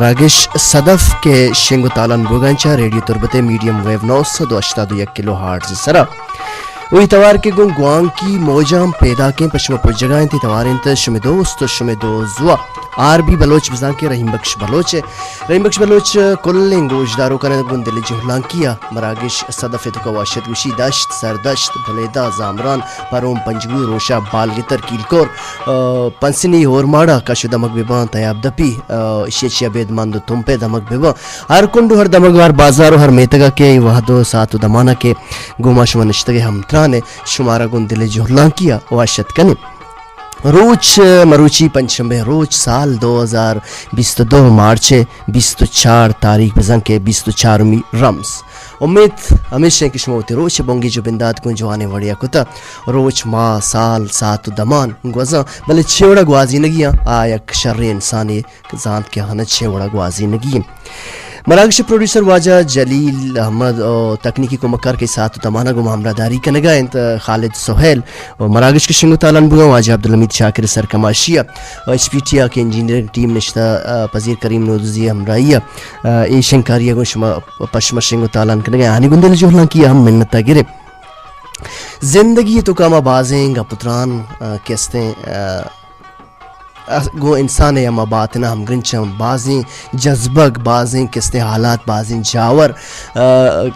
مراگش صدف کہ شنگ و تالان بوگاں چہ ریڈیو تربت ءِ میڈیم ویو نو سد و ہشتاد و یک کلو ہارٹز ءِ سرا۔ و اے توار کہ گوں گوانکی موجاں پیداکیں پہ شما پجگا انت، اے توار انت شمے دوست و شمے دوزواہ آر بی بلوچ، بزاں کہ رحیم بخش بلوچ ءِ۔ رحیم بخش بلوچ کلیں گوشداروکاں گوں دل جہلانکی ءَ مراگش صدف ءِ توکا واشت گوشی، دشت، سردشت، بلیدہ، زامران، پروم، پنجگور، روشا، بالگتر، کیلکور، آ، پنسنی، ہورماڑا، کش و دمگ بباں، تیاب دپی، آ، ایشی چیا بید مند و تمپے دمگ بباں۔ ہر کنڈ و ہر دمگ و ہر بازار و ہر میتگا کہ اے وہد و ساعت و دمانا کہ گوں ما شما نشتگے ہمترانے، شمارا گوں دل جہلانکی ءَ واشت کنیں۔ روچ مروچی پنچ شنبے روچ، سال دو ہزار بیست و دو، مارچ ءِ بیست و چار تاریخ، بزاں کہ بیست و چارمی رمز۔ امیت ہمیش انت کہ شما وتی روچ ءِ بنگیج و بندات گوں جوانیں وڑے ءَ کتہ۔ روچ، ماہ، سال، ساعت و دمان گوزاں، بلے چے وڑا گوازینگی آں، آ یک شریں انسانے زانت کہ آہاں چے وڑا گوازینگی انت۔ مراگش ءِ پروڈیوسر واجہ جلیل احمد و تکنیکی کمکار کہ ساعت و دمانا گوں ما ہمراہداری کنگا انت، خالد سہیل، و مراگش کہ شنگ و تالان بوگاں واجہ عبدالحمید شاکر ءِ سرکماشی ءَ، و ایچ پی ٹی ءَ کہ انجینئرنگ ٹیم نشتہ، آ، پذیر کریم نودزی ءِ ہمراہی ءَ، آ، اے شنگکاری ءَ گوں شما پہ شما شنگ و تالان کنگا انت۔ آہانی گوں دل جہلانکی ءَ ہم منت ءَ گریں۔ زندگی ءِ توکا ما بازیں گپ و تران، آ، کہ استیں، آ، گوں انسان ءِ ہما باتن ءَ ہمگرنچاں، بازیں جذبگ، بازیں کہ استیں حالات، بازیں جاور، آ،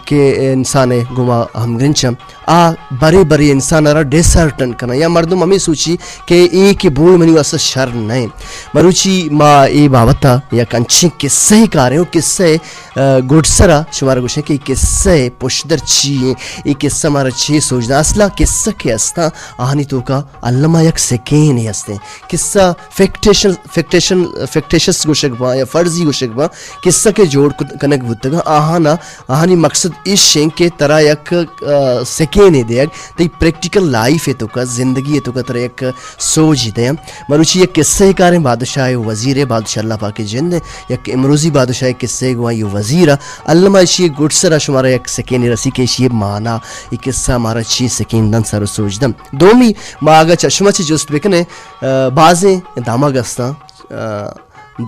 کہ انسان ءِ گوما ہمگرنچاں، آ برے برے انسان ءَ را ڈس ہارٹن کناں یا مردم ہمے سوچی کہ اے کہ بوئے منی واسطہ شر نہ انت۔ مروچی ما اے بابت ءَ یک انچیں قصہ ءِ کاریں و قصہ ءِ، آ، گڈسر ءَ شمارا گوشیں کہ اے قصہ ءِ پشدر چی انت، اے قصہ مارا چے سوج دنت۔ اصلا قصہ کہ استاں، آہانی توکا الما یک سکینے استیں۔ قصہ فکٹیشن، فکٹیشن، فکٹیشس گوشگ باں یا فرضی گوشگ باں، قصہ کہ جوڑ کت-، کنگ بوتگاں، آہانا، آہانی مقصد ایش انت کہ ترا یک، آ، سکینے دیگ، تئی پریکٹیکل لائف ءِ توکا، زندگی ءِ توکا ترا یک سوج دیاں۔ مروچی یک قصہ ءِ کاریں، بادشاہ ءِ وزیر ءِ، بادشاہ اللہ پاک ءِ جند ءِ، یک امروزی بادشاہ ءِ قصہ ءِ گوں آئی ءِ وزیر ءِ۔ الما ایشی ءِ گڈسر ءَ شمارا یک سکینے رسی کہ ایشی ءِ مانا، اے قصہ مارا چی سکین دنت، سر و سوج دنت۔ دومی، ما اگاں چہ شما چہ جست بکنیں، آ، بازیں دمگ استاں، آ،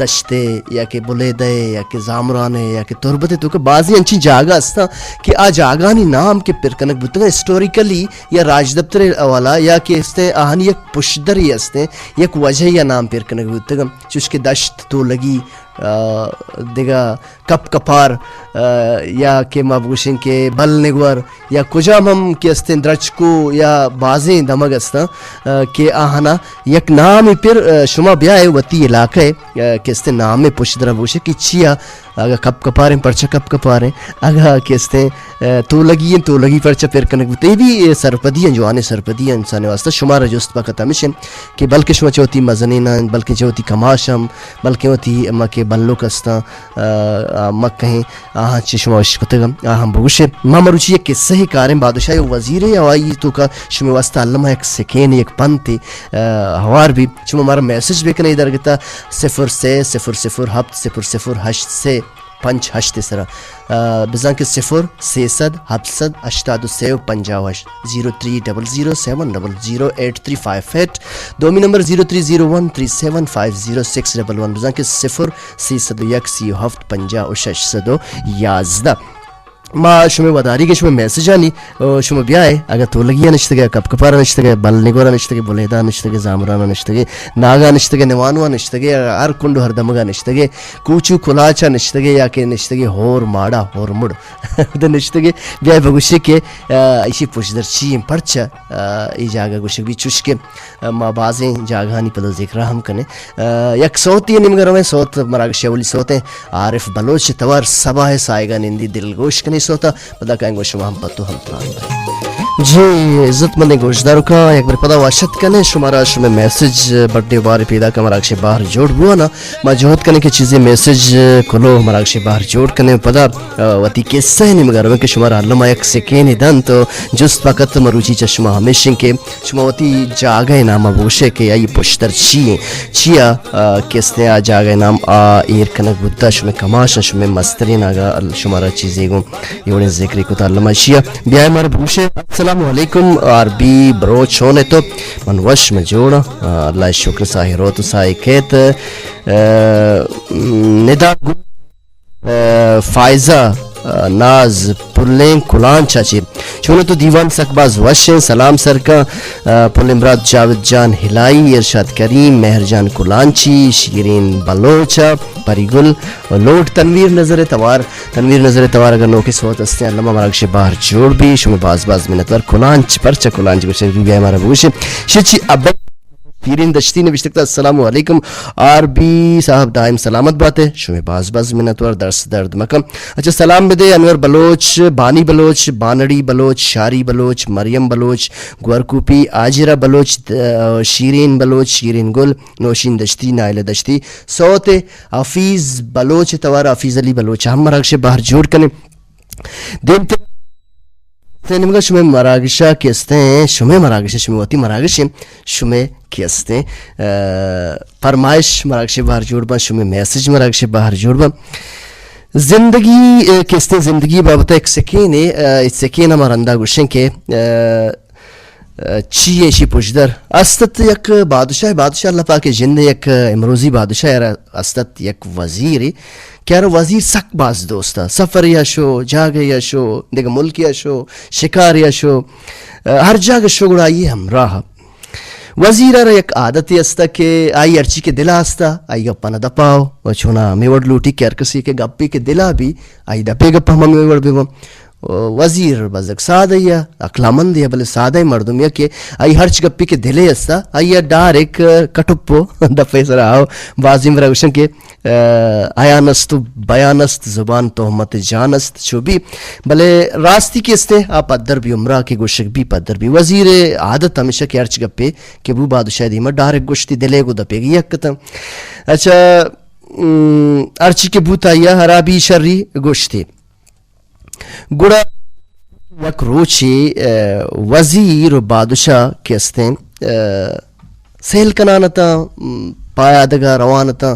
دشتے یا کہ بلیدہ یا کہ زامران یا کہ تربت ءِ توکا بازیں انچیں جاگہ استاں کہ آ جاگہانی نام کہ پر کنگ بوتگاں ہسٹوریکلی یا راجدپتر ءِ حوالہ یا کہ استیں آہانی یک پشدرے استیں، یک وجہ یا نام پر کنگ بوتگاں، چوش کہ دشت تولگی، آ، دگہ کپ کپار، آ، یا کہ ما بگوشیں کہ بل نگور یا کجام ہم کہ استیں درچکو یا بازیں دمگ استاں، آ، کہ آہانا یک نامے پر، آ، شما بیائے وتی علاقہ ءِ، آ، کہ استیں نام ءِ پشدرا بگوشے کہ چیا، اگہ کپ کپاریں پرچہ کپ کپاریں، اگہ کہ استیں، آ، تولگی انت تولگی پرچہ پر کنگ بوت۔ اے بھی، اے سرپدی انت، جوانیں سرپدی انت انسان ءِ واسطہ۔ شمارا جست پکت ہمیش انت کہ بلکہ شما چہ وتی مزنیناں، بلکہ چہ وتی کماش ہم، بلکہ وتی ہما کہ بلک استاں، آ، آ، مکہیں، آہاں چہ شما اشکتگ، آہاں بگوشے۔ ما مروچی یک قصہ ءِ کاریں، بادشاہ ءِ وزیر ءِ، آئی توکا شمے واسطہ الما یک سکین، یک پنتے، آ، ہوار بی۔ شما مارا میسج بکنے، درگتا صفر سئے صفر صفر ہپت صفر صفر ہشت سئے پنچ ہشت ءِ سرا، آ، بزاں کہ صفر سئے سد ہپت سد ہشتاد و سئے و پنجاہ و ہشت، zero three double zero seven double zero eight three five eight, دومی نمبر zero three zero one three seven five zero six double one, بزاں کہ صفر سئے سد و یک سی و ہفت پنجاہ و شش سد و یازدہ۔ ما شمے وداریگ ءَ شمے میسجانی، او، شما بیائے، اگہ تولگی ءَ نشتگے، کپ کپار ءَ نشتگے، بل نگور ءَ نشتگے، بلیدہ ءَ نشتگے، زامران ءَ نشتگے، ناگا نشتگے، نوانوا نشتگے، ہر کنڈ و ہر دمگا نشتگے، کوچو کلاچا نشتگے یا کہ نشتگے ہور ماڑا، ہور مڑ دے نشتگے، بیائے بگوشے کہ، آ، ایشی پشدر چی ایں، پرچا، آ، ای جاگہ گوشگ بی چوش کہ ما بازیں جاگہانی پدا ذکر ہم کنیں۔ آ، یک سوتے نیمگا رویں، سوت مراگش اولی سوت ایں، عارف بلوچ توار صبا ءِ سائیگا نندی دلگوش کنی سوتا، پدا کائیں گوں شما ہم پتو ہم تران۔ جی، عزت مندیں گوشداروکاں، یک بر پدا واشت کنیں، شمارا شمے میسج بڈے بارے پیدا کہ مراگش بہر جوڑ بوانا، ما جہد کنیں کہ چیزے میسج کلو مراگش بہر جوڑ کنیں، پدا، آ، وتی قصہ نیمگا رویں کہ شمارا الما یک سکینے دنت و جست فقط مروچی چہ شما ہمیش ایں کہ شما وتی جاگہ ءِ نام ءَ بگوشے کہ آئی پشدر چی ایں؟ چیا، آ، کہ استیں آ جاگہ ءِ نام آ ایر کنگ بوتا؟ شمے کماش ءَ شمے مستریں ناگا ال-، شمارا چیزے گوں اے وڑیں ذکرے کتا الما اشیا۔ بیائے مارا بگوشے۔ السلام السلام علیکم، آر بی بروچ، چون ئے تو؟ من وش، من جوڑ آں۔ آ، اللہ ءِ شکر، ساہی روت ءُ ساہی کیت۔ آ، ندا گل، آ، فائزہ، آ، ناز پلیں کلانچ ءَ چہ۔ چون ئے تو؟ دیوان سک باز وش ایں، سلام سر کن، آ، پلیں برات جاوید جان ہلائی، ارشاد کریم، مہر جان کلانچی، شیرین بلوچ ءَ، پری گل ءُ لوٹ تنویر نظر ءِ توار۔ تنویر نظر ءِ توار اگاں نوکیں سوت استیں، الما مراگش ءِ بہر جوڑ بی۔ شمے باز باز منتوار۔ کلانچ، پرچہ کلانچ گوشگ بی، بیا مارا بگوشے۔ شچی ابا پیرین دشتی نوشتگ تا، السلام علیکم آر بی صاحب، دائم سلامت بات ئے۔ شمے باز باز منتوار، دست درد مکن۔ اچھا، سلام بدے انور بلوچ، بانی بلوچ، بانڑی بلوچ، شاری بلوچ، مریم بلوچ، گورکوپی، آجرہ بلوچ، د-، شیرین بلوچ، شیرین گل، نوشین دشتی، نائلہ دشتی، سوت حفیظ بلوچ ءِ توار، حفیظ علی بلوچ ءَ ہم مراگش ءِ بہر جوڑ کنے۔ دیمتر نیمگا شمے مراگش ءَ کہ استیں، شمے مراگش ءَ، شمے وتی مراگش ءَ، شمے کہ استیں، آ، پرمائش مراگش ءِ بہر جوڑ باں، شمے میسج مراگش ءِ بہر جوڑ باں۔ زندگی، آ، کہ استیں، زندگی بابت ءَ یک سکینے، آ، سکین ءَ ما رندا گوشیں کہ، آ، چی ایشی پشدر است ات؟ یک بادشاہ، بادشاہ اللہ پاک ءِ جند ءِ یک امروزی بادشاہ ءَ را است ات یک وزیرے کہ ارا وزیر سک باز دوست ءَ، سفر یا شو، جاگہ یا شو، دگہ ملک یا شو، شکار یا شو، ہر جاگہ شو گڑا آئی ہمراہ۔ وزیر ءَ را یک عادتے است کہ آئی ہرچی کہ دل ءَ است آئی گپ ءَ نہ دپاؤ و چونا ہمے وڑ لوٹی کہ ہر کسی کہ گپے کہ دل ءَ بی آئی دپے گپ ہم ہمے وڑ بہ بن۔ وزیر بزگ سادہ یا عقلمند یا بلے سادہ مردم یا کہ آئی ہرچ گپی کہ دلے استا آئی ڈائریکٹ کٹپو دپے سرا آؤ۔ بازی مرا گوشن کہ، آ، عیان است و بیان است، زبان تہمت جان است، چو بی بلے راستی کہ استے آ پدر بی، عمرہ کہ گوشگ بی پدر بی۔ وزیر عادت ہمیشہ کہ ہرچ گپے کہ بو بادشاہ دیما ڈائریکٹ گوشتی، دلے گو دپے گی یک کتم۔ اچھا، ام، ہرچی کہ بوتا یا ہرابی شری گوشتی۔ گڑا یک روچے، آ، وزیر و بادشاہ کہ استیں، آ، سیل کنان اتاں، م، پایادگا روان اتاں،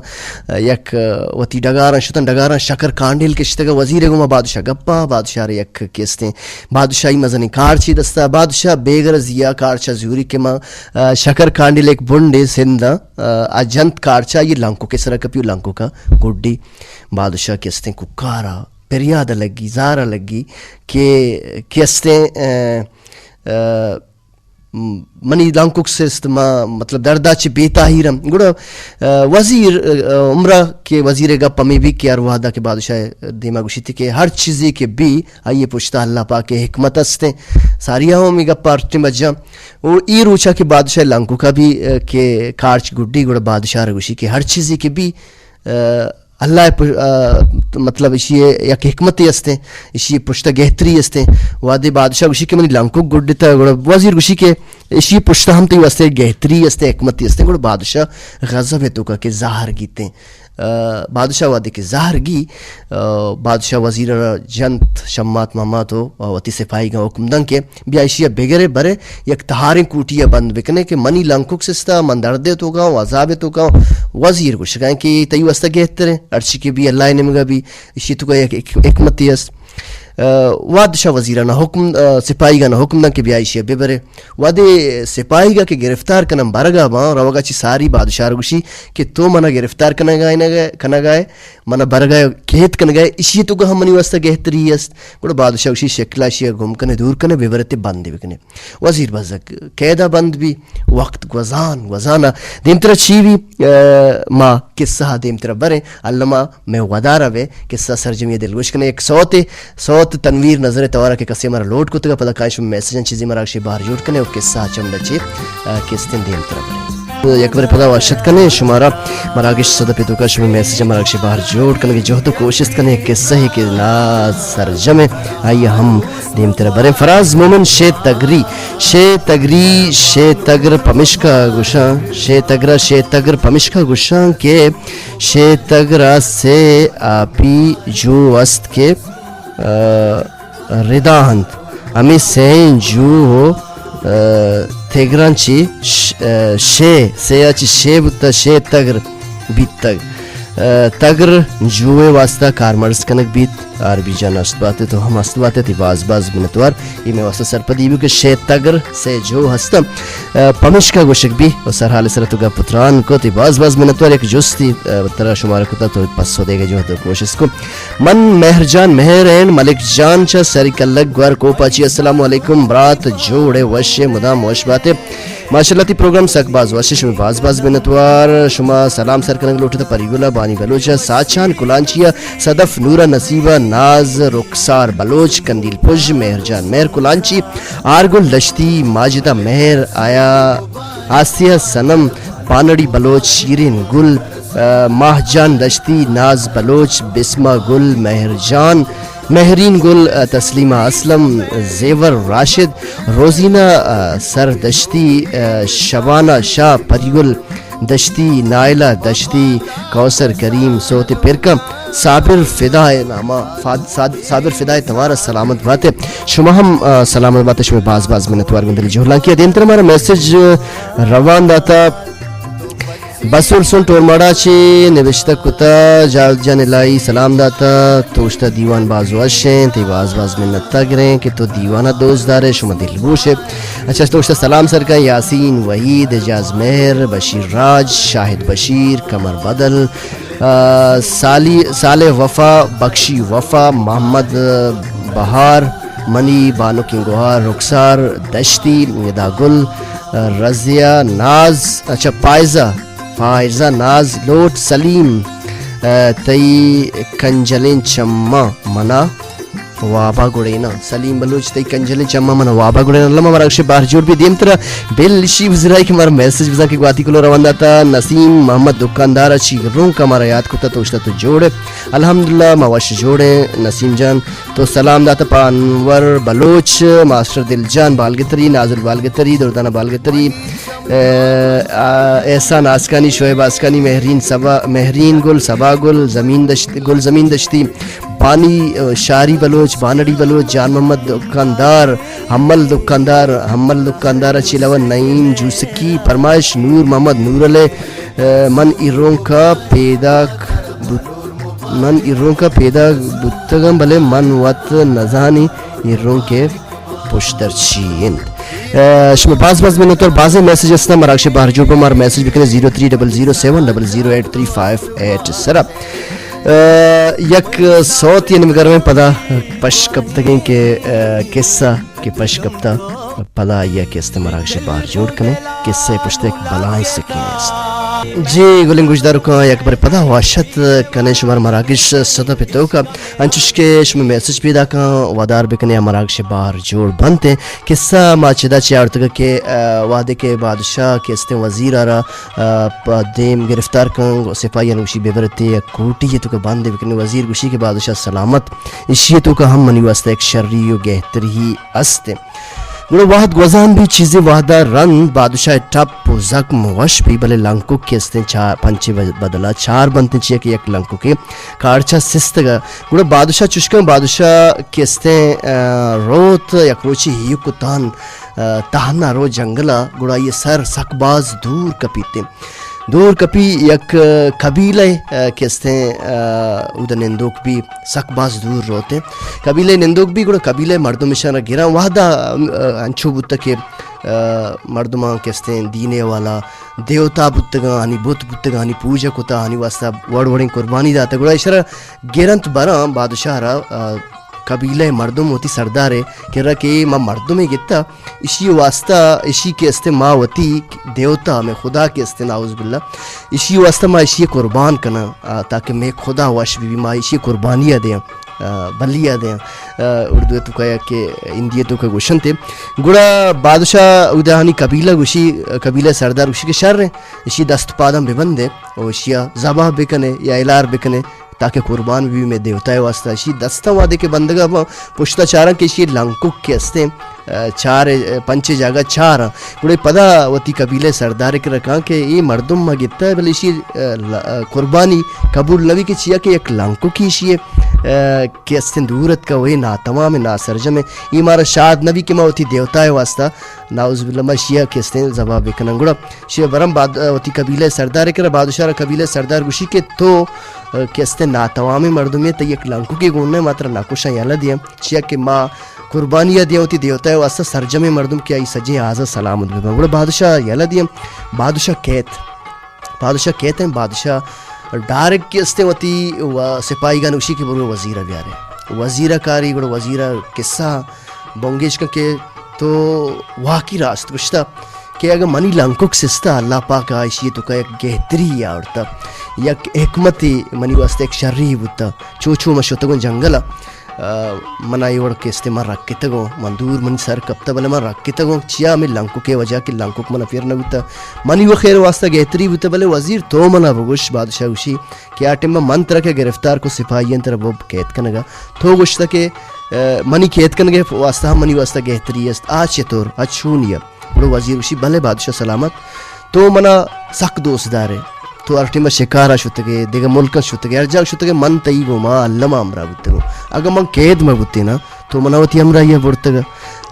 آ، یک، آ، وتی ڈگاراں شتن، ڈگاراں شکر کانڈیل کشتگا۔ وزیر گوما بادشاہ گپا، بادشاہ رے یک کہ استیں، بادشاہی مزنیں کارچے دستا۔ بادشاہ بے غرض یا کارچا زوری کہ ما، آ، شکر کانڈیل ایک بنڈے سنداں، آ، آ جنت کارچا یہ لنکو کے سرا کپی و لنکو کا گڈی بادشاہ کہ استیں ککارا پریاد ء لگی، زار ء لگی کہ، کہ استیں، ا، ا، منی لنکک سست، ما، مطلب، دردا چہ بے تاہیرم۔ گڑا، ا، وزیر، ا، عمرہ کہ وزیر گپ ہمیں بی کہ ہر وہدا کہ بادشاہ دیما گوشیتی کہ ہر چیزے کہ بی، آئی پشتا اللہ پاک حکمت استیں۔ ساریا ہم ہمیں گپ ہر ٹیم جاں۔ او ای روچا کہ بادشاہ لنککا بی، ا، کہ کارچ گڈی، گڑا بادشاہ را گوشی کہ ہر چیزے کہ بی، ا، اللہ ء پ-، ا، مطلب، ایشی ء یک حکمتے استیں، ایشی ء پشت ء گہتری استیں۔ وہدے بادشاہ گوشی کہ منی لنکک گڈتا، گڑا وزیر گوشی کہ ایشی ء پشت ء ہم تئی واسطے گہتری استیں، حکمتے استیں۔ گڑا بادشاہ غضب ء توکا کہ زہر گیتیں۔ ا، بادشاہ وہدے کہ زہر گی، ا، بادشاہ وزیر ء را جنت شمات ممات و وتی سپاہیگاں حکم دن کہ بیا ایشی ء بگرے برے یک تہاریں کوٹی ء بند بکنے کہ منی لنکک سستا، من دردے توکاں، عذابے توکاں۔ وزیر گوشگا کہ تئی واسطہ گہتریں، ہرچی کہ بی اللہ ء نیمگا بی، ایشی توکا یک حک-، حکمتے است۔ ا، بادشاہ وزیرانا حکم، ا، سپاہیگانا حکم دن کہ بیا ایشی ء ببرے۔ وہدے سپاہیگا کہ گرفتار کنن برگا باں، روگا چی ساری بادشاہ را گوشی کہ تو منا گرفتار کنگا ئے، کنگا ئے، منا برگا کیت کنگا ئے، ایشی توکا ہم منی واسطہ گہتری است۔ گڑا بادشاہ گوشی، شکلا ایشی ء گم کنے، دور کنے، ببرے تے بندے بکنے۔ وزیر بزگ قیدا بند بی، وقت گوزان، گوزانا۔ دیمترا چی بی، ا، ما قصہ دیمترا بریں، الما میں ودارا بے قصہ سرجمی دلگوش کنے۔ ایک سوتے، سوت تنویر نظر توارا کہ کسے مارا لوڈ کتگا، پدا کائیں شما میسجاں چیزی مارا شی باہر جوڑ کنے اور قصہ چمڈا چی، ا، کستیں دیمترا بریں۔ یک برے پدا واشت کنے شمارا مراگش صدف توکا شمی میسج مراگش باہر جوڑ کنگی جہد و کوشست کنے۔ قصہ ہے کہ نا سرجم ہے، آئی ہم دیمترا بریں۔ فراز مومن شے تگری، شے تگری، شے تگر پمشکا گوشاں، شے تگرا شے تگر پمشکا گوشاں کہ شے تگرا سے آپی جو است کہ، آ، ردا انت۔ ہمے سئیں جو، آ، تگراں چی ش-، آ، شے، سیا چی شے بوتا، شے تگر بیتگ۔ آ، تگر جوئے واسطہ کارمرز کنگ بیت۔ آر بی جان است باتے، تو ہم است باتے، تی باز باز منتوار۔ یہ میں واسطہ سرپدی بھی کہ شے تگر سے جو ہستم، آ، پمشکا گوشک بھی و سرحال سر تو گپ تران کو، تی باز باز منتوار۔ یک جستی، آ، ترا شمار کتا تو پسو دے گا جو تو کوشش کو۔ من مہر جان، مہر اینڈ ملک جان چا سری کلک گوار کوپا چی۔ السلام علیکم برات، جوڑے وشے، مدام وش باتے۔ ماشاءاللہ، تی پروگرام سک باز وش، شما باز باز منتوار۔ شما سلام سر کنگ لوٹتا پری گلا بانی بلوچ، ساچان کلانچیا، صدف نورا، نصیبہ ناز، رخسار بلوچ، کندیل پژ، مہر جان مہر کلانچی، آرگل دشتی، ماجدہ مہر، آیا آسیہ صنم، بانڑی بلوچ، شیرین گل، آ، ماہ جان دشتی، ناز بلوچ، بسمہ گل، مہر جان، مہرین گل، آ، تسلیمہ اسلم، زیور راشد، روزینہ، آ، سر دشتی، آ، شبانہ شاہ، پریگل دشتی، نائلہ دشتی، کوثر کریم، سوت پرکم، صابر فدا نامہ، فاد-، صاد-، صابر فدا توار سلامت باتے۔ شما ہم، آ، سلامت باتے، شما باز باز منتوار گندلی جہلانکی۔ دیمتر ہمارا میسج روان داتا۔ بسور سن ٹورماڑا چے نوشتہ کتا، جاوید جان الہی سلام داتا، تو اشتا دیوان باز وش ہیں، تی باز باز منت گریں کہ تو دیوانا دوست دارے، شما دلگوش ہے۔ اچھا، تو اشتا سلام سر کا، یاسین وحید، اعجاز مہر، بشیر راج، شاہد بشیر، قمر بدل، آ، سالی-، صالح وفا، بخشی وفا، محمد بہار، منی بانکیں گوہار، رخسار دشتی، ندا گل، آ، رضیہ ناز، اچھا، پائزہ، پائزہ ناز لوٹ، سلیم، آ، تئی کنجلیں چماں منا وابا گڑینا۔ سلیم بلوچ، تئی کنجلیں چماں منا وابا گڑینا۔ علامہ مراگش بہر جوڑ بھی دیمترا۔ بل شی وزرائی کہ مارا میسج بزاں کہ گواتی کلو روان داتا۔ نسیم محمد دکاندار چی رونک مارا یاد کتا، تو اشتا تو جوڑ ہے۔ الحمدللہ، ما وش جوڑیں نسیم جان۔ تو سلام داتا پہ انور بلوچ، ماسٹر دل جان بالگتری، نازل بالگتری، دردانہ بالگتری، اے، آ، احسان آسکانی، شعیب آسکانی، مہرین صبا، مہرین گل، صبا گل، زمین دشت، گل زمین دشتی، بانی، آ، شاری بلوچ، بانڑی بلوچ، جان محمد دکاندار، حمل دکاندار، حمل دکاندار چی علاوہ نعیم جوسکی، پرمائش نور محمد نور علی، آ، من ایرونکا پیداک بوت-، من ایرونکا پیداک بوتگم، بلے من وت نزانی ایرونکے پشتر چی انت۔ آ، شما باز باز منتوار، بازیں میسج است، مراگش بہر جوڑ بہ مار میسج بکنے، zero three double zero seven double zero eight three five eight سرا۔ آ، یک سوت یعنی گرمیں پدا پش کپتگیں کہ، آ، قصہ کہ پش کپتا، پدا آئی ء کہ است مراگش بہر جوڑ کنے، قصہ پشت یک بلائیں سکین است۔ جی گلیں گوشداروکاں، یک بر پدا واشت کنے شمار مراگش صدف توکا۔ انچوش کہ شما میسج پیدا کن، ودار بکنے، مراگش بہر جوڑ بنت۔ قصہ ما چدا چی آورتگ کہ، آ، وہدے کہ بادشاہ کہ استیں وزیر آرا، آ، پہ دیم گرفتار کن، سپاہیان گوشی ببرتے یک کوٹی توکا بند بکنے۔ وزیر گوشی کہ بادشاہ سلامت، اشی توکا ہم منی واسطہ یک شری و گہتری است۔ گڑا وہد گوزان بی، چیزے وہدا رند بادشاہ ٹپ و زخم وش بی، بلے لنکک کہ استیں چا-، پنچے بد-، بدلا چار بنتیں، چیا کہ یک لنککے کارچا سستگا۔ گڑا بادشاہ چشکاں، بادشاہ کہ استیں، آ، روت یک روچی ہیوک و تہن، آ، تہنا رو جنگلا، گڑا یہ سر سک باز دور کپیتیں۔ دور کپی یک قبیلہ، آ، کہ استیں، آ، اود نندوک بی سک باز دور روتیں۔ قبیلہ نندوک بی گڑا قبیلہ مردم اشان را گراں۔ وہدا، آ، انچو بوتا کہ، آ، مردمان کہ استیں دینے والا دیوتا بوتگاں، آنی بت بوتگاں، آنی پوجا کتا، آنی واسطہ وڑ وڑیں قربانی داتا۔ گڑا اشرا گرنت براں بادشاہ را، آ، قبیلہ مردم وتی سردارے کرا کہ ما مردمے گتا، اشی واسطہ، اشی کہ استیں ما وتی دیوتا، ہمیں خدا کہ استیں، نعوذ باللہ، اشی واسطہ ما اشی قربان کناں، آ، تاکہ میں خدا وش بی، ما اشی قربانی دیاں، آ، بلی دیاں، آ، اردو توکا یا کہ ہندی توکا گوشنتے۔ گڑا بادشاہ اودہانی قبیلہ گوشی، قبیلہ سردار گوشی کہ شر ہیں، اشی دست پاداں ببندے و اشیا ذبح بکنے یا الار بکنے، تاکہ قربان بی میں دیوتائے واسطہ۔ اشی دستاں وہدے کہ بندگا پشتا چاراں کہ اشی لنکک کہ استیں، ء، چار، ء، پنچ جاگہ چار آں۔ گڑا پدا وتی قبیلہ سردار کرا کاں کہ اے مردم ما گپتہ، بلے ایشی، ء، ل-، ء، قربانی قبول نہ بی کہ چیا کہ یک لنکوکے ایشی ء، ء، کہ استیں دور اتکہ و اے ناتمام ء ناسرجم ء، اے مارا شاد نہ بی کہ ما وتی دیوتائے واسطہ نعوذ باللہ ما ایشی ء کہ استیں ذبح بکنن۔ گڑا ایشی ء برم باد-، ء، وتی قبیلہ سردار کرا، بادشاہ را قبیلہ سردار گوشی کہ تو، ء، کہ استیں ناتمامیں مردمے، تئی یک لنکوکے گون نہ، ما ترا نہ کشاں، یلہ دیاں، چیا کہ ما قربانی ء دیاں وتی دیوتائے واسطہ، سرجمیں مردم کہ آئی سجیں آزا سلامت ببن۔ گڑا بادشاہ یلہ دیاں، بادشاہ کیت۔ بادشاہ کیت ہیں، بادشاہ ڈائریکٹ کہ استیں وتی و-، سپاہیگان گوشی کہ برو وزیر ء بیارے۔ وزیر ء کاری، گڑا وزیر ء قصہ بنگیج کن کہ تو واقعی راست گوشتہ کہ اگہ منی لنکک سستہ، اللہ پاک ء ایشی توکا یک گہتری آورتہ، یک حکمتے منی واسطہ یک شری بوتہ۔ چو چو من شتگوں جنگل ء، ء، منا اے وڑ کہ استیں من رکتگوں، من دور منی سر کپتہ، بلے من رکتگوں، چیا ہمے لنکک ء وجہ کہ لنکک منا پیر نہ بوتہ۔ منی و خیر واسطہ گہتری بوتہ، بلے وزیر تو منا بگوش، بادشاہ گوشی کہ آ ٹیم من ترا کہ گرفتار کو سپاہی انت ترا بوب قید کنگا، تو گوشتہ کہ، ء، منی قید کنگ ء واسطہ ہم منی واسطہ گہتری است، آ چطور، آ چونی ء؟ گڑا وزیر گوشی، بلے بادشاہ سلامت، تو منا سک دوست دارے، تو ہر ٹیم ء شکار ء شتگے، دگہ ملک ء شتگے، ہر جاہ شتگے، من تئی گوما الم ء ہمراہ بوتگوں۔ اگاں من قید مہ بوتیناں، تو منا وتی ہمراہی ء برتگ۔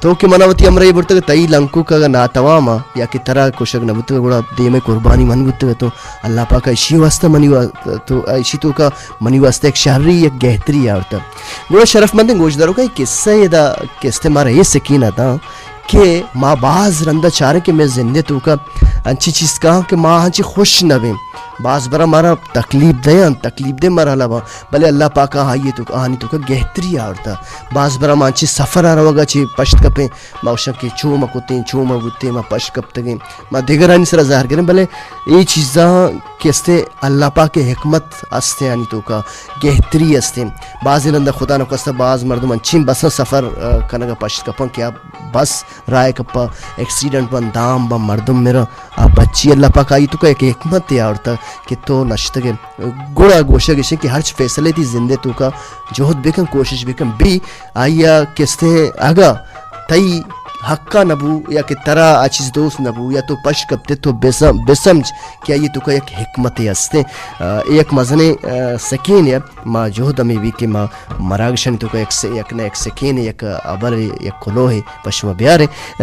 تو کہ منا وتی ہمراہی ء برتگ، تئی لنکک اگاں ناتوام ء یا کہ ترا کشگ نہ بوتگ، گڑا دیم ء قربانی من بوتگ۔ تو اللہ پاک ء اشی واسطہ منی وا-، تو اشی توکا منی واسطہ یک شری، یک گہتری آورتگ۔ گڑا شرف مندیں گوشداروکاں، اے قصہ ادا قصہ مارا اے سکین ء داں کہ ما باز رندا چاریں کہ مئے زند ء توکا انچیں چیز کاں کہ ما انچیں خوش نہ بیں۔ باز برا مارا تکلیف دیاں، تکلیف دے مرحلہ باں، بلے اللہ پاک ء آئی توکا، آہانی توکا گہتری آورتا۔ باز برا ما انچیں سفر ء روگا چہ پشت کپیں، ما گوشاں کہ چو ما کتیں، چو ما بوتیں، ما پشت کپتگیں، ما دگرانی سرا زہر گریں، بلے اے چیزاں کہ استیں اللہ پاک ء حکمت استیں آنی توکا، گہتری استیں۔ بازیں رندا خدا نخواستہ باز مردم انچیں بساں سفر، ء، کنگا پشت کپاں کہ آ بس راہ ء کپا ایکسیڈنٹ بن، دام بن، مردم مرن، آ بچی اللہ پاک آئی توکا یک حکمتے آورتا کہ تو نشتگے۔ گڑا گوشگ اش کہ ہرچ فیصلے تئی زندے توکا جہد بکن، کوشش بکن، بی آئی ء کہ استیں اگاں تئی حقا نبو یا کہ ترا آ چیز دوست نبو یا تو پش کپتے، تو بسم-، بسمجھ کہ آئی توکا یک حکمتے استیں۔ ء، اے یک مزنیں، ء، سکینے۔ ما جہد ہمے بی کہ ما مراگشانی توکا یک س-، یک نہ یک سکینے، یک ابرے، یک کلوہے پہ شما بیاریں۔ ء،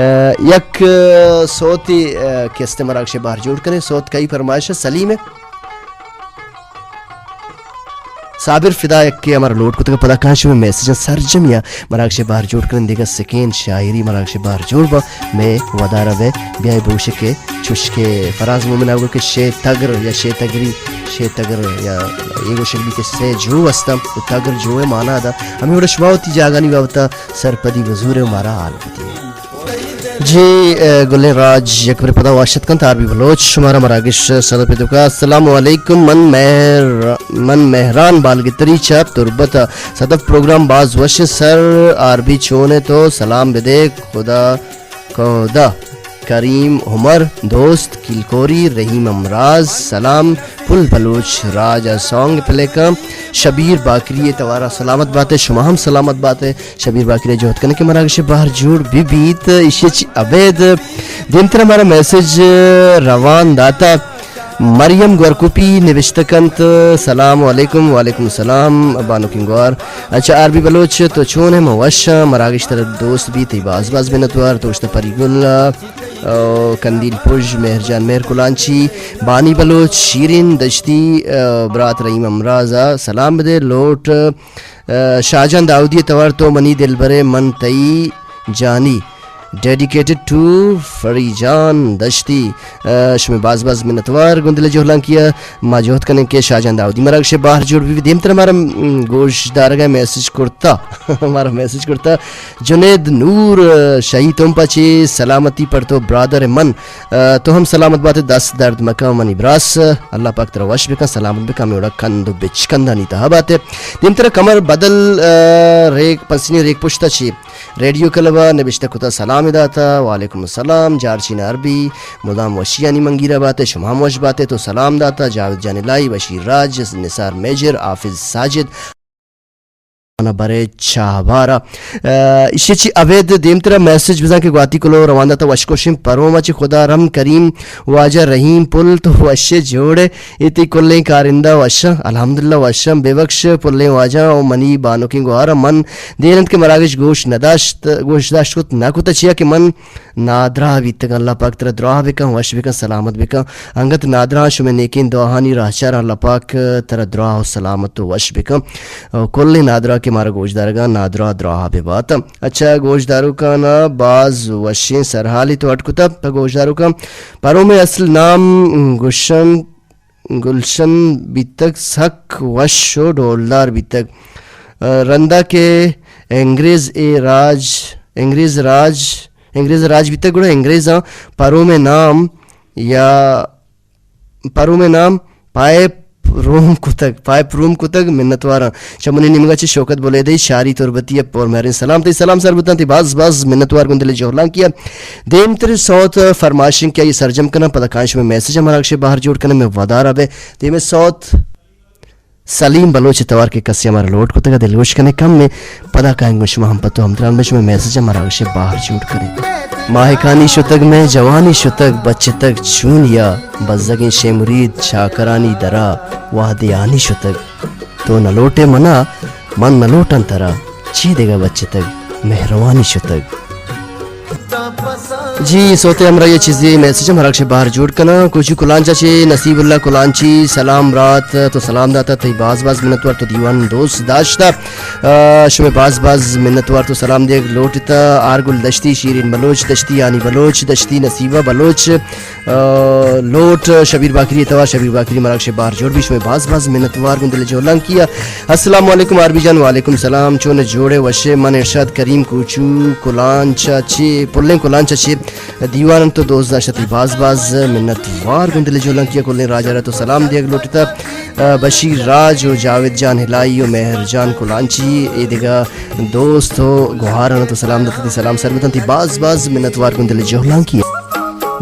یک، ء، سوتے، ء، کہ استیں مراگش بہر جوڑ کنیں، سوت کئی فرمائش ہے؟ سلیم ہے۔ صابر فدا یک کہ ہمارا لوڈ کتگ، پدا کاں شمئے میسجاں سرجمیا مراگش بہر جوڑ کنیں، دگہ سکین شاعری مراگش بہر جوڑ با، مئے ودارا بے بیائے بوشکے چشکے فراز مومن آوگو کہ شے تگر یا شے تگری، شے تگر یا اے گوشگ بی کہ سے جو استم، و تگر جو مانا دا۔ ہمیں وڑا شما وتی جاگانی بابتا سرپدی بزورے و مارا حال بدیے۔ جی، اے، گلیں راج یک برے پدا واشت کنت، آر بی بلوچ شمارا مراگش صدف دوکا۔ السلام علیکم، من مہر-، من مہران بالگتری چہ تربت۔ صدف پروگرام باز وش سر، آر بی چونے تو سلام بدے، خدا، خدا کریم عمر دوست کیلکوری، رحیم امراض سلام، پل بلوچ راج ء سانگ پلیکاں، شبیر باکری ء توارا سلامت باتے، شما ہم سلامت باتے۔ شبیر باکری جہد کنیں کہ مراگش بہر جوڑ بہ بیت۔ ایشی چی ابید دیمتر ہمارا میسج روان داتا۔ مریم گورکوپی نوشتہ کنت، سلام علیکم۔ وعلیکم السلام بانکیں گوار۔ اچھا، آر بی بلوچ تو چون ہے؟ من وش آں، مراگش ترا دوست بیت، تئی باز باز منتوار۔ تو گوشتہ پری گل، او، کندیل پژ، مہر جان مہر کلانچی، بانی بلوچ، شیرین دشتی، او، برات رحیم امراض ء سلام بدے۔ لوٹ، ء، شاہجان داؤدی ء توار تو منی دلبرے من تئی جانی، ڈیڈیکیٹڈ ٹو فری جان دشتی۔ ء، شمئے باز باز منتوار گوں دل ء جہلانکی ء۔ ما جہد کنیں کہ شاہجان داؤدی مراگش ء بہر جوڑ بہ بی۔ دیمتر مارا، م، گوش دارگ ء میسج کرتا، مارا میسج کرتا جنید نور، ء، شہید تمپ ء چہ سلامتی پر تو برادر من۔ ء، تو ہم سلامت باتے، دست درد مکن منی براس، اللہ پاک ترا وش بکن، سلامت بکن، ہمے وڑا کند و بچکندانی تہا باتے۔ دیمترا کمر بدل، ء، ریک، پسنی ریک پشتا چی ریڈیو کلب ء نبشتہ کتا، سلام داتا، وعلیکم السلام، جارچین عربی، مدام وشیانی منگیرا باتے، شما ہم وش باتے، تو سلام داتا، جاوید جان الہی، بشیر راج، نثار میجر، حافظ ساجد، انا برے چاہ بارا۔ آ، ایشی چی ابید دیمترا میسج بزاں کہ گواتی کلو روان داتا وشکوشیں پروما چی خدا رحم کریم واجہ رحیم پل تو وشے جوڑے۔ اے تئی کلیں کارندہ وشاں، الحمدللہ وشاں، بے بخش پلیں واجہ و منی بانکیں گوہار من دیر انت کہ مراگش گوش نداشت، گوش داشت کت نہ کت، چیا کہ من نادراہ بیتگاں۔ اللہ پاک ترا دراہ بکن، وش بکن، سلامت بکن۔ انگت نادراہ شمے نیکیں دعاہانی راہچاراں، اللہ پاک ترا دراہ و سلامت و وش بکن۔ و کلیں نادراہ کہ مارا گوش دارگاں، نادراہ دراہ ببات۔ اچھا، گوش داروکانا باز وشیں سرحالی تو اٹ کتا۔ پہ گوش داروکاں پرومے اصل نام گشن گلشن بیتگ، سک وش و ڈولدار بیتگ۔ آ، رندا کہ انگریز اے راج، انگریز راج، انگریز راج بیتگ، گڑا انگریزاں پرومے نام یا پرومے نام پائپ روم کتگ، پائپ روم کتگ، منتواراں۔ چہ منی نیمگا چہ شوکت بلیدئی، شاری تربتی ء پر مہریں سلام۔ تئی سلام سر بوتاں، تئی باز باز منتوار گوں دل جہلانکی ء۔ دیمتر سوت فرمائشیں کہ آئی سرجم کناں، پدا کائیں شمئے میسج ء مراگش ء بہر جوڑ کناں، مئے ودار ء بئے۔ دیمے سوت سلیم بلوچ ء توار کہ کسے ہمارا لوڈ کتگ ء دلگوش کنے کم میں، پدا کائیں گوں شما ہم پتو ہمدران بئے، شمئے میسج ء مراگش ء بہر جوڑ کنیں۔ ماہکانی شتگ مئے جوانی شتگ، بچتگ چونیا، بزگیں شے مرید چاکرانی درا وہدے آنی شتگ۔ تو نہ لوٹے منا، من نہ لوٹاں ترا، چی دگہ بچتگ، مہروانی شتگ۔ جی، سوتے ہمراہی چیزی میسج ہم ہر اکشے باہر جوڑ کنا۔ کوچو کلانچا چے نصیب اللہ کلانچی، سلام برات، تو سلام داتا، تئی باز باز منتوار، تو دیوان دوست داشتا۔ آ، شمے باز باز منتوار، تو سلام دیگ لوٹتا۔ آرگل دشتی، شیرین بلوچ دشتی، یعنی بلوچ دشتی، نصیبہ بلوچ، آ، لوٹ شبیر باکری اتوار، شبیر باکری مراگش بہر جوڑ بی، شمے باز باز منتوار گوں دل جولانکی ء۔ السلام علیکم آر بی جان۔ وعلیکم سلام، چون جوڑے وشے؟ من ارشاد کریم کوچو کلانچا چے، پلیں کلانچا چے دیوان تو دوست داشت، تئی باز باز منتوار گوں دل جولانکی ء۔ کلیں راجا را تو سلام دیگ لوٹتا۔ آ، بشیر راج و جاوید جان ہلائی و مہر جان کلانچی، اے دگہ دوست و گوہاران تو سلام داتا، تئی سلام سر بتن، تئی باز باز منتوار گوں دل جولانکی ء۔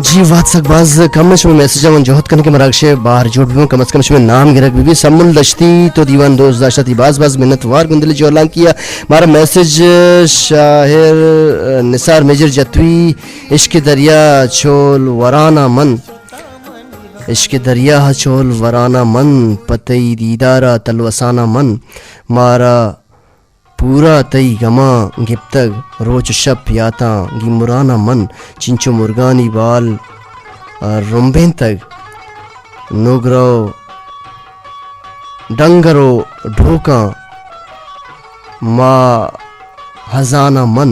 جی، وہد سک باز کم اِنت، شمئے میسج ءَ من جہد کناں کہ مراگش ءَ بہر جوڑ بہ بنت، کم از کم شمئے نام گرگ بہ بیت۔ سمل دشتی تو دیوان دوست داشت، تئی باز باز منت وار گوں دل جہلانکی ءَ۔ مارا میسج شاعر نثار میجر جتوئی، عشق دریا چول ورانا من، عشق دریا چول ورانا من، پہ تئی دیدار ءَ تلوسانا من، مارا پورا تئی گماں گپتگ، روچ و شپ یاتاں گیمراناں من، چنچو مرگانی بال، آ، رمبینتگ۔ نوگرو ڈنگر و ڈوکاں ما ہزاناں من،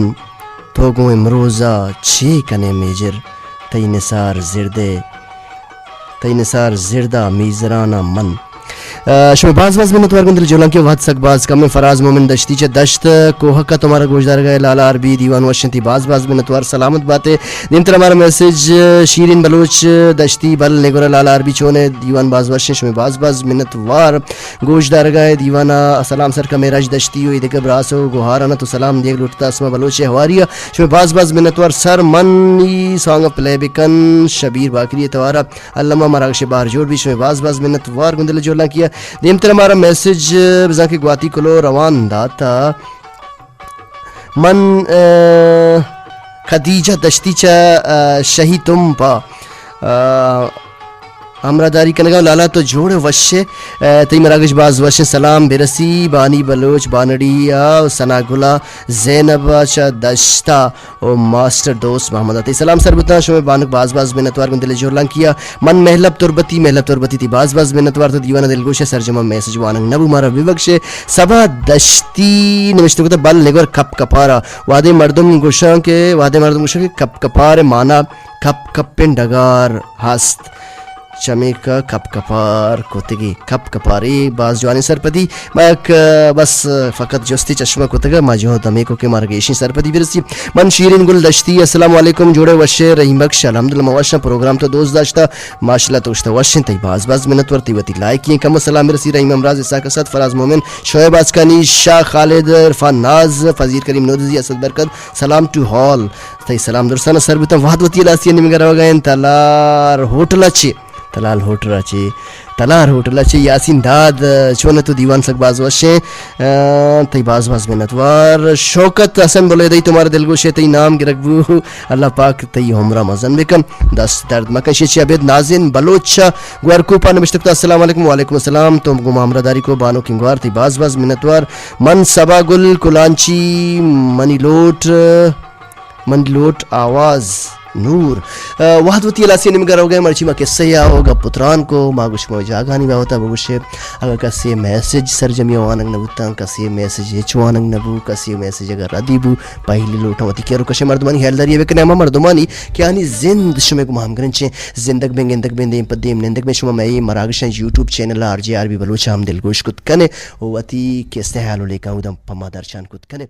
تو گوں امروز ءَ چے کنے میجر؟ تئی نثار زردے، تئی نثار زردا میزراناں من۔ آ، شمئے باز باز منتوار گوں دل جہلانکی ءَ۔ وہد سک باز کم اِنت۔ فراز مومن دشتی چہ دشت کوہک ءَ تو مارا گوشدارگ ءَ ئے۔ لالا آر بی دیوان وش اِنت، تئی باز باز منتوار، سلامت بات ئے۔ دیمترا مارا میسج شیرین بلوچ دشتی، بل نگورا لالا آر بی چون ئے؟ دیوان باز وش اِنت، شمئے باز باز منتوار گوشدارگ ءَ ئے۔ دیوان ءَ سلام سرکا معراج دشتی و ایدگہ براس و گوہاران ءَ تو سلام دیگ لوٹتا۔ اسما بلوچ ءِ ہواری ءَ شمئے باز باز منتوار۔ سر منی سانگ پلے بکن، شبیر باکری ءِ توار ءَ الما مراگش ءَ بہر جوڑ بی، شمئے باز باز منت وار گوں دل جہلانکی ءَ۔ دیمتر مارا میسج بزاں کہ گواتی کلو روان داتا۔ من، آ، خدیجہ دشتی چہ، آ، شہی تمپ ءَ، آ، ہمراہداری کنگا۔ لالا تو جوڑ ئے وش ئے، آ، تئی مراگش باز وش اِنت۔ سلام برسی بانی بلوچ بانڑی ءَ، ثنا گل ءَ، زینب ءَ چہ دشت ءَ۔ او ماسٹر دوست محمد ءَ تئی سلام سر بوتاں، شمئے بانک باز باز منتوار گوں دل جہلانکی ءَ۔ من مہلب تربتی، مہلب تربتی تئی باز باز منتوار، تو دیوان ءَ دلگوش ئے، سرجم ءَ میسج وانگ نہ بو، مارا ببخش ئے۔ صبا دشتی نوشتہ کتہ، بل نگور کپ کپارا، وہدے مردم گوشاں کہ، وہدے مردم گوشاں کہ کپ کپار ءِ مانا کپ کپیں ڈگار ہست۔ چمیکا کپ کپار کتگی۔ کپ کپار، اے باز جوانیں سرپدی۔ ما یک، آ، بس، آ، فقط جستی چشمہ کتگا، ما جہد ہمیکو کہ مارا گیشیں سرپدی برسی۔ من شیرین گل دشتی، السلام علیکم، جوڑے وشے رحیم بخش؟ الحمدللہ ما وشاں، پروگرام تو دوست داشتا، ماشاءاللہ تو گوشتا وشیں، تئی باز باز منت ور، تئی وتی لائکی ایں۔ کم سلام برسی رحیم امراض، اسحاق اسد، فراز مومن، شعیب آسکانی، شاہ خالد، عرفان ناز، فضیل کریم نورزی، اسد برکت، سلام ٹو ہال۔ تئی سلام درستانا سر بوتاں۔ وہد وتی لاستی نیمگا روگا ایں، تلار ہوٹل چے۔ تلال ہوٹل ءَ چہ، تلار ہوٹل ءَ چہ یاسین داد، چون تو دیوان سک باز وش ایں۔ آ، تئی باز باز منتوار۔ شوکت حسن بلیدئی تو مارا دلگوش ئے، تئی نام گرگ بو۔ اللہ پاک تئی عمر ءَ مزن بکن۔ دست درد مکن۔ شیچی ابید نازن بلوچ گوار کوپا نبشتہ کتا، السلام علیکم۔ وعلیکم السلام۔ تو گوں ما ہمراہ داری کو بانو کنگوار، تئی باز باز منتوار۔ من سبا گل کلانچی منی لوٹ۔ من لوٹ آواز نور۔ آ، وہد وتی ہلاسی ءِ نیمگا روگئے، مرچی ما قصہ یا و گپ و تران کو، ما گوش ما جاگہانی بابتا بگوشے۔ اگہ کسے میسج سرجمی وانگ نہ بوتاں، کسے میسج ہچ وانگ نہ بو، کسے میسج اگہ ردی بو، پہلی لوٹاں وتی کیرو کشے مردمانی ہیالداری بکنے، ہما مردمانی کہ آنی زند شمے گما ہمگرنچیں، زندگ بیں، گندگ بیں، دیم پہ دیم نندگ بیں۔ شما مئے مراگشاں YouTube channel R J R B Baloch ہم دلگوش کت کنے و وتی قصہ حال و لیکاں اوداں پہ ما درشان کت کنے۔